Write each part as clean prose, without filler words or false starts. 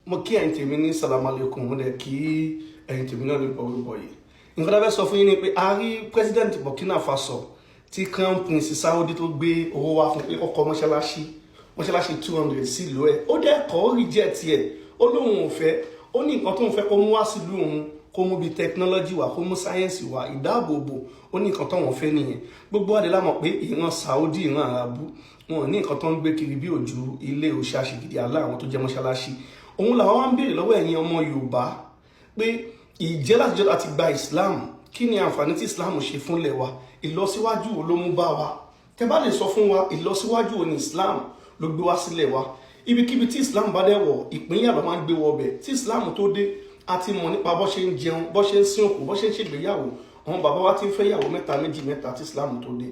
Mo kí ẹ̀yin tèmi ní salam aleikum, mo dẹ̀ kí ẹ̀yin tèmi náà ní bọ̀wọ̀bọ̀yì. Nǹkan tó fẹ́ sọ fún yín ni pé a rí president Burkina Faso tí crown prince Saudi tó gbé owó wá fún pé ó kọ́ mọ́ṣáláṣí, mọ́ṣáláṣí 200 sílùú ẹ̀. Ó dẹ̀ kọ́, ó reject ẹ̀, ó lóun ò fẹ́. Ó ní nǹkan tóun fẹ́ kó mú wá sílùú òun, kó mú bíi technology wá, kó mú science wá, ìdáàbòbò. Ó ní nǹkan tóun fẹ́ nìyẹn. Gbogbo wa dẹ̀ la mọ̀ pé ìran Saudi, ìran Arabu, wọn ò ní nǹkan tó ń gbé kiri bí òjú ilé òṣà ṣìgìdì àlá àwọn tó jẹ́ mọ́ṣáláṣí. Òun làwọn wá ń béèrè lọ́wọ́ ẹ̀yin ọmọ Yorùbá pé ìjẹ́ látijọ́ láti gba Islam, kí ni àǹfààní tí Islam ṣe fúnlẹ̀ wa? Ìlọsíwájú wo ló mú bá wa? Tẹ́ bá lè sọ fún wa, ìlọsíwájú wo ni Islam ló gbé wá sílẹ̀ wa? Ibikíbi tí Islam bá dẹ̀ wọ̀, ìpínyà ló máa ń gbé wọ bẹ̀. Tí Islam tó dé, a ti mọ̀ nípa bó ṣe ń jẹun, bó ṣe ń sin òkú, bó ṣe ń ṣègbéyàwó. Àwọn bàbá wa ti ń fẹ́ yàwó mẹ́ta, méjì, mẹ́ta tí Islam tó dé.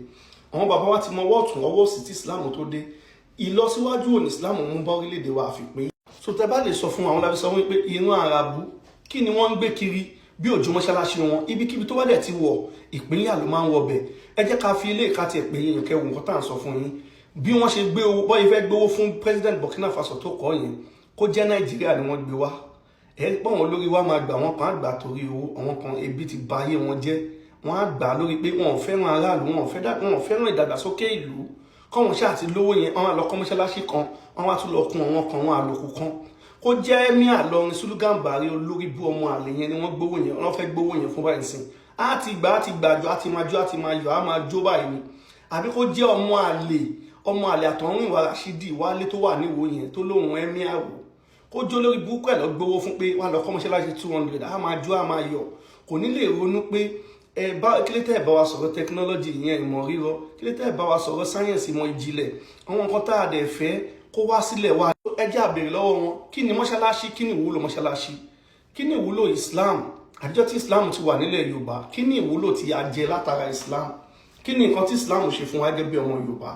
Àwọn bàbá wa ti mọ ọwọ́ ọ̀tún, ọwọ́ òsì tí Islam tó dé. Ìlọsíwájú wo ni Islam mú bá orílẹ̀-èdè wa àfìpín? So tẹ́ bá lè sọ fún àwọn lábẹ́ sọ wípé ìran Arabu, kí ni wọ́n ń gbé kiri bí òjò mọ́ṣáláṣí wọn? Ibikíbi tó bá dẹ̀ ti wọ̀, ìpínyà ló máa ń wọbẹ̀. Ẹ jẹ́ ká fi ilé ìka tiẹ̀ pé yín kẹwù nǹkan tá à ń sọ fún yín. Bí wọ́n ṣe gbé owó, bọ́yìí fẹ́ gbówó fún president Burkina Faso tó kọ́ yẹn, kó jẹ́ Nàìjíríà ni wọ́n gbé wá, ẹ pọ́n wọn lórí wa máa gbà. Wọ́n kan á gbà torí owó, àwọn kan ebi ti ba ayé wọn jẹ́, wọ́n á gbà lórí pé wọn ò fẹ́ràn aráàlú, wọn ò fẹ́ràn ìdàgbàsókè ìlú. Kọ́wọn ṣáà ti lówó yẹn, wọ́n á lọ kọ́ mọ́ṣáláṣí kan, wọ́n á tún lọ kún àwọn kan, wọ́n á lòkù kan. Kó jẹ́ emir Ìlọrin Sulu-Gambari, olórí bú ọmọ àlè yẹn ni wọ́n gbówó yẹn, wọ́n fẹ́ gbówó yẹn fún báyìí sìn, á ti gbà, á ti gbàjọ, á ti máa jó, á ti máa yọ̀, á máa jó báyìí ni. Àbí kó jẹ́ ọmọ àlè, ọmọ àlè àtọ̀hún ìwà Rashidi Wálé tó wà níwò yẹn tó lóun emir wò, kó jó lórí burúkú ẹ̀ lọ gbowó fún pé wọ́n lọ kọ́ mọ́ṣáláṣí 200, á máa jó, á máa yọ̀. Kò ní lè ronú pé ẹ bá kí ló tẹ́ ẹ bá wa sọ̀rọ̀ technology yẹn, ìmọ̀ rírọ, kí ló tẹ́ ẹ bá wa sọ̀rọ̀ science, ìmọ̀ ìjìnlẹ̀, àwọn nǹkan tá a dẹ̀ fẹ́ kó wá sílẹ̀ wa. Ẹ jẹ́ á béèrè lọ́wọ́ wọn, kí ni mọ́ṣáláṣí? Kí ni ìwúlò mọ́ṣáláṣí? Kí ni ìwúlò Islam? Àjọ tí Islam ti wà nílẹ̀ Yorùbá, kí ni ìwúlò tí a jẹ látara Islam? Kí ni nǹkan tí Islam ṣe fún wa gẹ́gẹ́ bí ọmọ Yorùbá?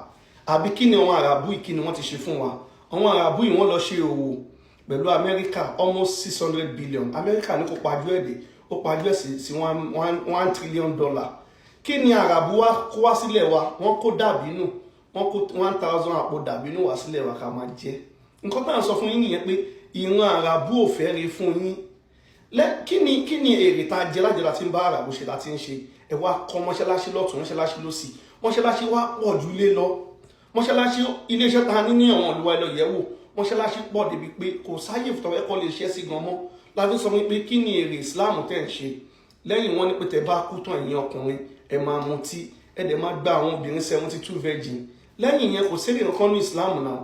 Àbí kí ni àwọn Àràbù yìí, kí ni wọ́n ti ṣe fún wa? Àwọn Àràbù yìí, wọ́n lọ ṣe òwò pẹ̀lú Amẹ́ríkà, almost 600 billion. Amẹ́ríkà ní kó pajú ẹ̀ dé, ó pajú ẹ̀ sí $1 trillion. Kí ni Àràbù wa kó wá sílẹ̀ wa? Wọ́n kó dàbínù, wọ́n kó 1,000 àpò dàbínù wá sílẹ̀ wa ká máa jẹ. Nǹkan tá à ń sọ fún yín nìyẹn pé ìran Àràbù ò fẹ́ rí fún yín. Kí ni èrè tá a jẹ lájọ láti ń bá Àràbù ṣe láti ń ṣe? Ẹ wá kọ́ mọ́ṣáláṣí lọ́tún, mọ́ṣáláṣí lọ́sì, mọ́ṣáláṣí wá pọ̀ ju ilé lọ. Mọ́ṣáláṣí, iléeṣẹ́ ta ní ní àwọn olùwà ilẹ̀ yẹ̀wò, mọ́ṣáláṣí pọ̀ débi pé kò sáyè tọ́wẹ́ kọ́ lè ṣẹ́ sí gan mọ́. Láti sọ wípé kí ni èrè Islam tẹ̀ ń ṣe? Lẹ́yìn wọn ní pé tẹ bá kú tán, ẹ̀yin ọkùnrin, ẹ máa mutí, ẹ dẹ̀ máa gba àwọn obìnrin 72 virgin. Lẹ́yìn yẹn, kò sérè kankan ní Islam náà.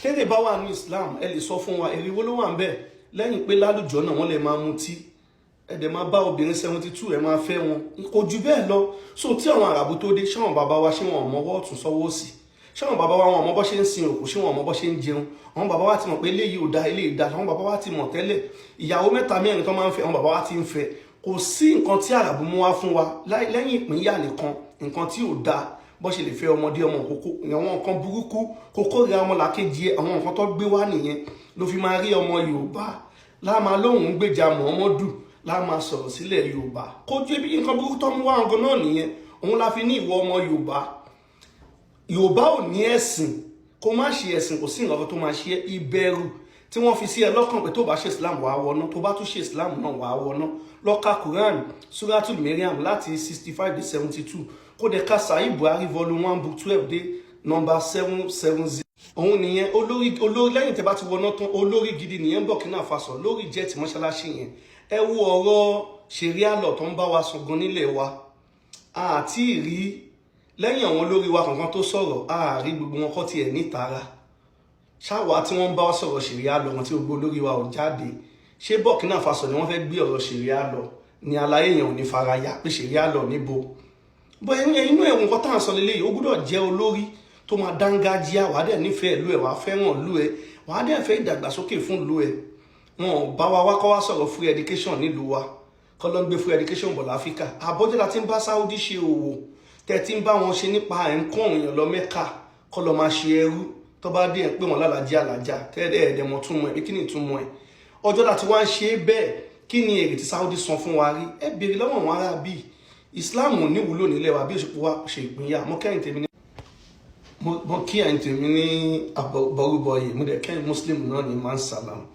Tẹ́lẹ̀ bá wà ní Islam, ẹ lè sọ fún wa èrè wo ló wà ń bẹ̀ lẹ́yìn pé lálùjọ náà wọ́n lè máa mutí, ẹ dẹ̀ máa bá obìnrin 72, ẹ máa fẹ́ wọn, kò jù bẹ́ẹ̀ lọ. So tí àwọn Àràbù tó dé, ṣáwọn bàbá wa, ṣé wọn ò mọwọ́ ọ̀tún sọ́wọ́ òsì? Ṣáwọn bàbá wa, wọn ò mọ bọ́ ṣe ń sin òkú? Ṣé wọn ò mọ bọ́ ṣe ń jẹun? Àwọn bàbá wa ti mọ̀ pé eléyìí ò da, eléyìí da. Àwọn bàbá wa ti mọ̀ tẹ́lẹ̀. Ìyàwó mẹ́ta, mẹ́rin tó máa ń fẹ́, àwọn bàbá wa ti ń fẹ́. Kò sí nǹkan tí Àràbù mú wá fún wa lẹ́yìn ìpínyà nìkan, nǹkan tí ò da, bó ṣe lè fẹ́ ọmọdé, ọmọ òkókó, àwọn nǹkan burúkú, kókó rẹ ọmọ làkejì ẹ. Àwọn nǹkan tó gbé wá nìyẹn ló fi máa rí ọmọ Yorùbá láàmà lóhùn gbèjà Muhammadu, láàmà sọ̀rọ̀ sílẹ̀ Yorùbá kójú ibi. Nǹkan burúkú tó mú wá ọgọ́ náà nìyẹn. Òun la fi ní ìwọ ọmọ Yorùbá, Yorùbá ò ní ẹ̀sìn, kó má ṣe ẹ̀sìn, kò sí nǹkan tó máa ṣe. Ìbẹ̀rù tí wọ́n fi sí ẹ lọ́kàn pé tó bá ṣe Islam, wàá wọná, tó bá tún ṣe Islam náà, wàá wọná. Lọ ka Quran, Suratul Mariam, láti 65 dé 72, kó dẹ̀ ka Sahih Buhari, volume 1, book 12 dé number 770. Òun nìyẹn olórí, olórí. Lẹ́yìn tẹ́ bá ti wọná tán, olórí gidi nìyẹn. Burkina Faso lórí jẹ́ ti mọ́ṣáláṣí yẹn. Ẹ wo ọ̀rọ̀ Sharia law tó ń bá wa sùn gan nílẹ̀ wa, àti rí lẹ́yìn àwọn olórí wa kankan tó sọ̀rọ̀, àárí gbogbo wọn kọ́ tiẹ̀ nítara ṣáwa tí wọ́n ń bá sọ̀rọ̀ Sharia law wọn, tí gbogbo olórí wa ò jáde. Ṣé Burkina Faso ni wọ́n fẹ́ gbé ọ̀rọ̀ Sharia law ní aláyé yẹn ò ní faraya pé Sharia law níbo bọ́ inú ẹ̀wọ̀n? Nǹkan tá à ń sọ lélẹ́yìí, ó gbọ́dọ̀ jẹ́ olórí tó máa dángájíá, wàá dẹ̀ nífẹ̀ẹ́ ìlú ẹ̀, wàá fẹ́ràn ìlú ẹ̀, wàá dẹ̀ fẹ́ ìdàgbàsókè fún ìlú ẹ̀. Wọn ò bá wa wá kọ́ wá sọ̀rọ̀ free education nílùú wa, kọ́ ló ń gbé free education bọ̀ láfíríkà. Àbọ́jọ́ la ti ń bá Saudi ṣe òwò, tẹ́ ti ń bá wọn ṣe nípa ẹ̀ ń kọ́ èèyàn lọ Mẹ́kà, kọ́ lọ máa ṣe ẹrú. Tó bá dé, ẹ̀ pé wọn lálàjá àlàjá tẹ́ ẹ̀ẹ́dẹ̀ mọ̀ túmọ̀ ẹ̀, kí ni ìtumọ̀ ẹ̀? Ọjọ́ láti wá ń ṣe é bẹ́ẹ̀, kí ni èrè tí Saudi san fún wa rí? Ẹ béèrè lọ́wọ́ àwọn ará bíi Islam ò ní wúlò nílẹ̀ wa bí òṣùpọ̀ wa ṣe ìpínyà. Mo kí ẹ̀yin tèmi ní àbọrúbọyè, mo dẹ̀ kẹ́yìn Muslim náà ní man salam.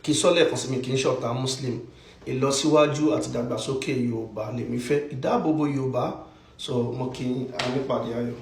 Kì í sọ́lẹ̀ kan sí mi, kì í ṣọ̀tá Muslim. Ìlọsíwájú àti ìdàgbàsókè Yorùbá lèmi fẹ́, ìdáàbòbò Yorùbá. So mo kí a nípàdé ayọ̀.